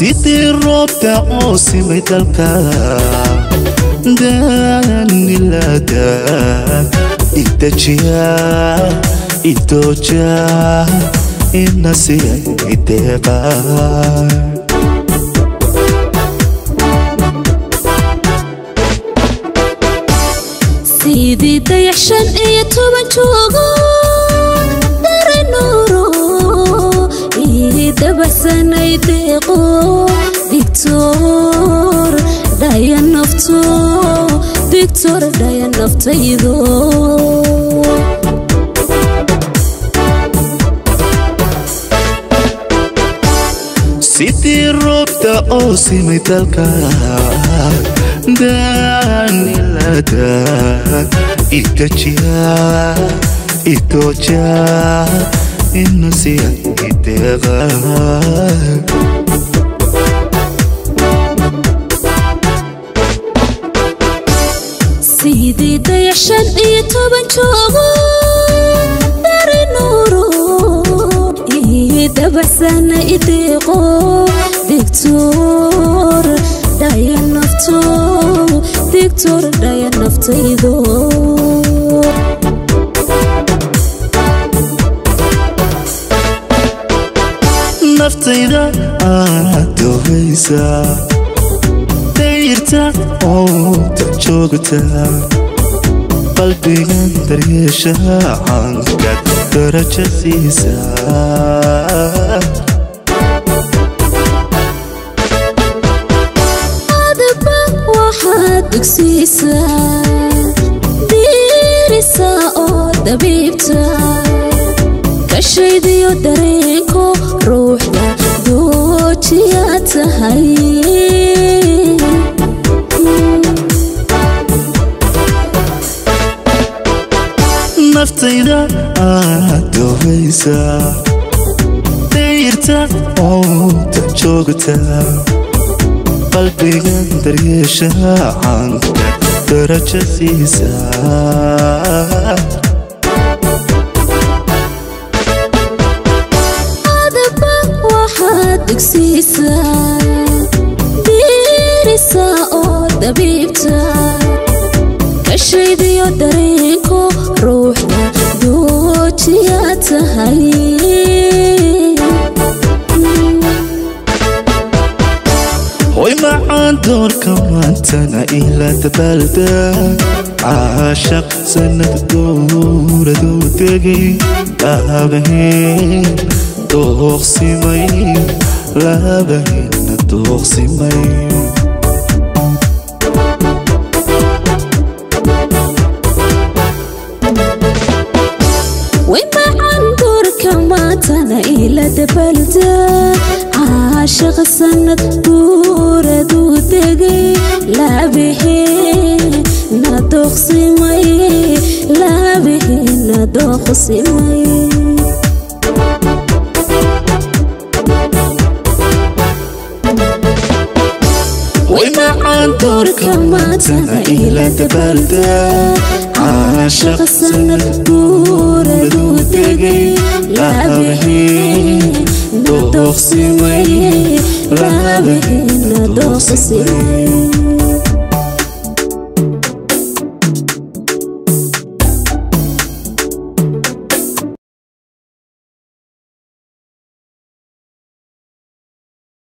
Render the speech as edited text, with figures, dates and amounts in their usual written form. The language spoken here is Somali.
Sidii roobta oo simay dalka daanilada itajiya itoja inasiya iteqa. Sidii dayax 15 joogo darenuuro ii dabacsanay deeqo Dictor dhaya nafto Dictor dhaya naftaydo. Sidii roobta oo simay dalka daanilada itajiya itoja inasiya iteqa. Sidii dayax 15 joogo darenuuro ii dabacsana ideeqo Dictor dhaya nafto Dictor dhaya naftaydo. Naftayda aad dohaysa dayrta oo ta joogta qalbigan daryeesha cankad darajo siisa. Adaba waxaad dugsiisaa diirisaa oo dabiibta kashaydiyo dareenko ruuxda doojiya tahay. Naftayda aad dohaysa dayrta oo ta joogta qalbigan daryeesha cankad darajo siisa. Adaba waxaad dugsiisaa diirisaa oo dabiibta kashaydiyo dareenko ruuxda doojiya tahay. Hoy macaan doorka maantana ila dabaalda caashaq sanad dowraduu tegay laabaheen dooqsimay laabaheenna dooqsimay. Way macaan doorka maantana ila dabalda caashaqa sanad guuraduu tegay laabaheenna dooqsimay laabaheenna dooqsimay. Way macaan doorka maantana ila dabaalda caashaq sanad guuraduu tegay laabaheen dooqsimay laabaheenna dooqsimay.